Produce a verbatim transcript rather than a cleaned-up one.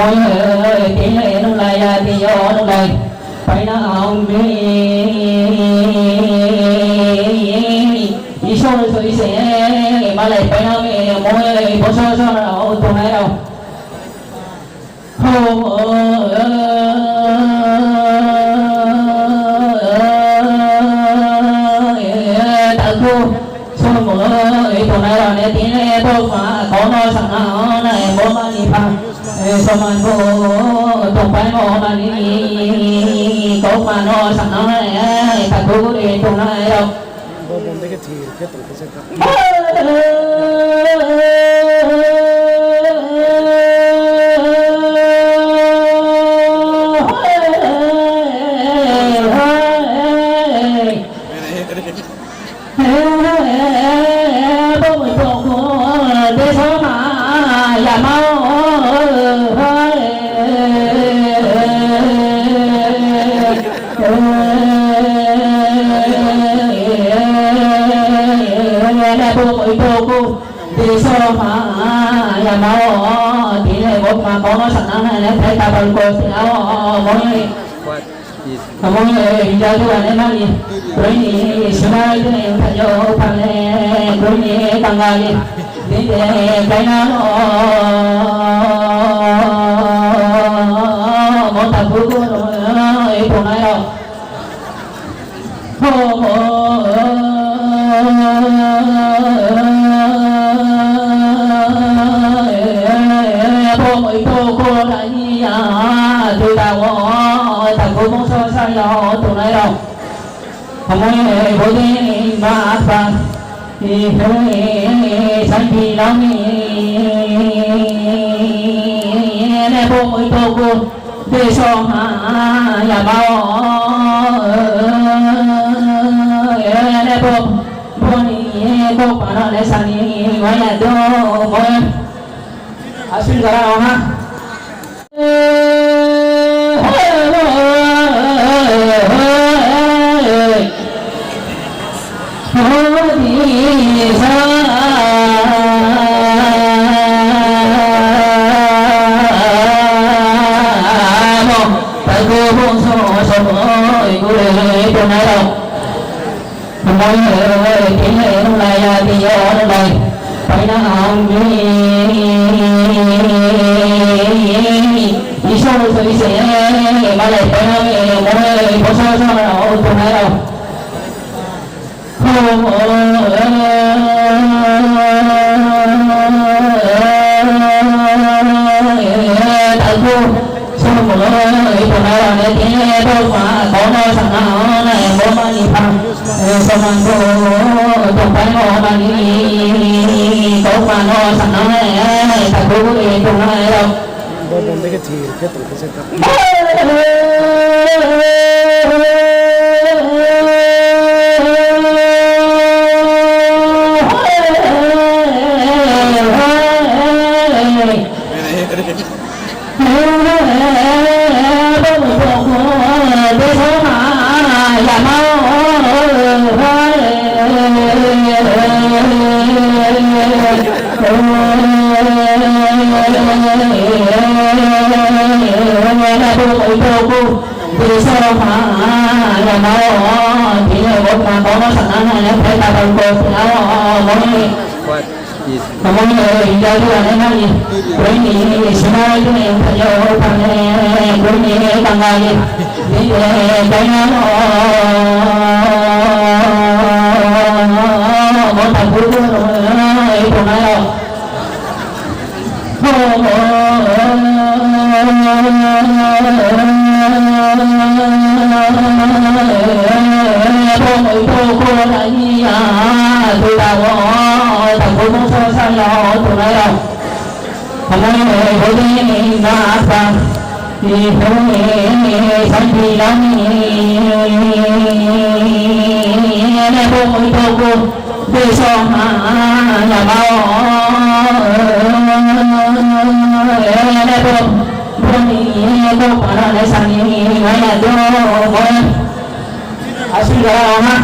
Tinglai nunglai ya, tini yo nunglai painang mi. Isor soi se malai painang mi, moi boso sora tongnai rao. Ho, takhu, somo, tongnai rao ne tini bo ma, kono sana nai bo ma ni pha. Soman bo tongpaimo nani kaukma no sanang nai, takhu ri tongnai rao. Amo ni, amo ni, hinja duha ne mani, broi ni, suna duha ne, thayo, phang ne, broi ni, tangga ni, dei de, kaina no, mota bugu no, tongnai rao. Deso ha yama o, ene bo, bo ni ko para le sani, maya do, bo. Asin gara ha. Isor soi se malai painang mi, moi boso sora tongnai rao. Takhu, somo, tongnai rao ne tini bo ma, kono sana nai bo ma ni pha, soman bo, tongpai mo ma ni, kaukma no sana nai, takhu, tongnai rao. Asin gara ha.